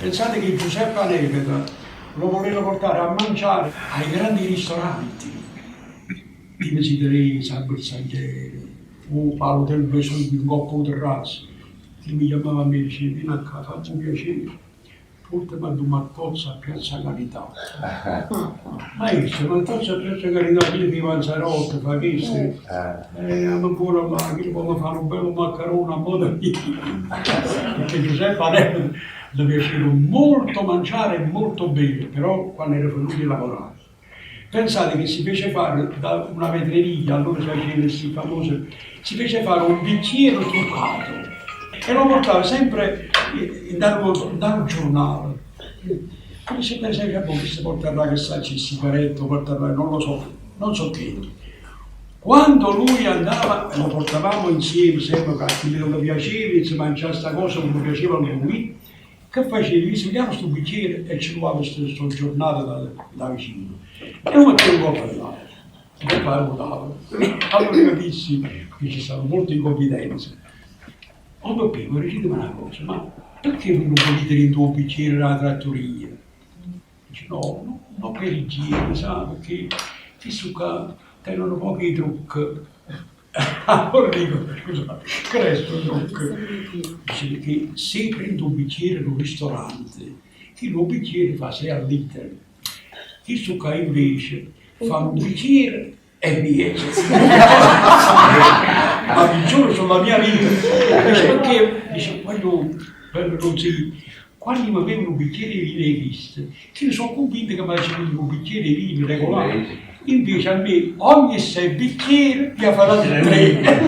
Pensate che Giuseppe Aneleta lo voleva portare a mangiare ai grandi ristoranti, tipo Zi Teresa, 'a Bersagliera, 'o Palo del Vesuvio, 'ncopp 'o terrazzo. Chi mi chiamava a me diceva, vieni accà, famme 'o piacere, Puortame addu Mattozza a Piazza Carità. Maestro, Mattozza a Piazza Carità, chillo fa 'e panzarotte, fa chesto. E jammo ancora là, chillo po' me fa nu bello maccarone a modo mio. Perché Giuseppe Anello le piaceva molto mangiare e molto bere, però quanno era fernuto 'e lavorà. Pensate che si fece fare da una vetreria, allora si facevano 'sti famose, si fece fare un bicchiere truccato e lo portava sempre dint' 'a nu dint' 'a nu giurnale. Come se pensava, boh, chisto portarrà che saccio 'e sigarette o portarrà non lo so, non so che. Quando lui andava, e lo portavamo insieme sempre a chillo che le piaceva 'e se mangià sta cosa come piaceva a lui, Che faceva? Io si pigliava stu bicchiere e ce luvava stu giornale da da vicino e 'o metteva 'ncopp 'a tavola, 'ncopp 'a tavola. Allora io dissi, perché c'è stato molto in confidenza, 'On Peppì, ma diciteme 'na cosa, ma pecchè nun 'o vulite dint' 'o bicchiere d' 'a trattoria? Dice no, no per igiene, sa, pecchè chistu ccà tene nu poco 'e trucco. Allora dico, scusate, che è sto trucco? Dice pecchè se prende 'o bicchiere d' 'o ristorante, chillo 'o bicchiere fa sei al litro, chistu ccà invece fa nu bicchiere e miezo. Ma vi giuro sulla mia vita, dice pecchè, dice guagliò, bello d' 'o zio, quanno io me bevo nu bicchiere 'e vino 'e chisto, chillo so' convinto che m'aggio bevuto nu bicchiere 'e vino regolare, invece a me ogni sei bicchiere ne fa n'ati tre.